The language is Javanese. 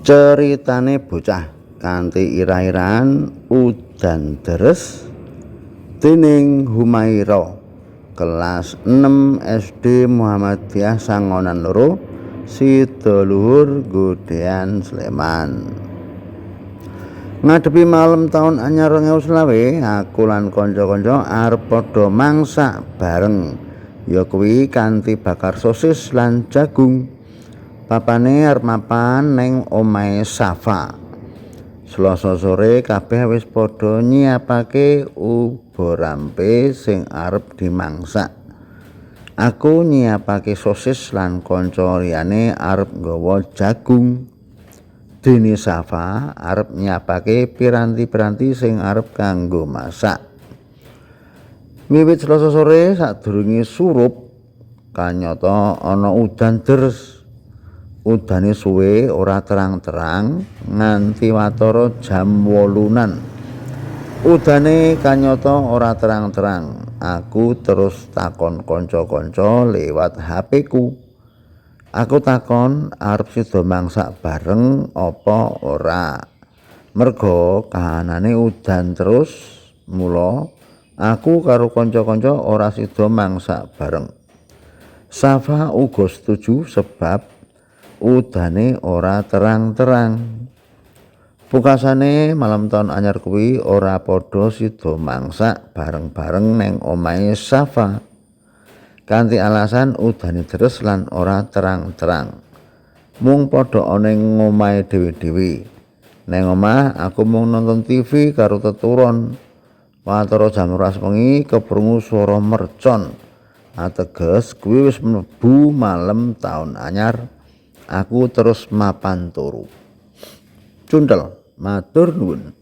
Ceritane bocah kanthi irah-irahan udan deres dening Humaira kelas 6 SD Muhammadiyah Sangonan 2 Sidoluhur Godean Sleman. Ngadepi malam taun anyar 2025, aku lan kanca-kanca arep padha mangsak bareng. Ya kuwi kanthi bakar sosis lan jagung. Papane arep mapan ning omahe Safa. Selasa sore kabeh wis padha nyiapake uba rampe sing arep dimangsak. Aku nyiapake sosis lan kanca liyane arep nggawa jagung. Dene Safa arep nyiapake piranti-piranti sing arep kanggo masak. Wiwit Selasa sore sadurunge surup kanyata ana udan deres. Udane suwe ora terang-terang nganti watara jam 8-an. Udane kanyata ora terang-terang. Aku terus takon kanca-kanca lewat HP ku. Aku takon arep sida mangsak bareng apa ora. Merga kahanane udan terus, mula aku karo kanca-kanca ora sida mangsak bareng. Safa uga setuju sebab udane ora terang-terang. Pungkasane malam taun anyar kuwi ora padha sida mangsak bareng-bareng neng omahe Safa. Kanthi alasan udane deres lan ora terang-terang. Mung padha ana ing omahe dhewe-dhewe. Neng omah aku mung nonton TV karo teturon. Watara jam 12 wengi keprungu swara mercon. Ateges kuwi wis mlebu malem taun anyar. Aku terus mapan turu. Cuntel, matur nuwun.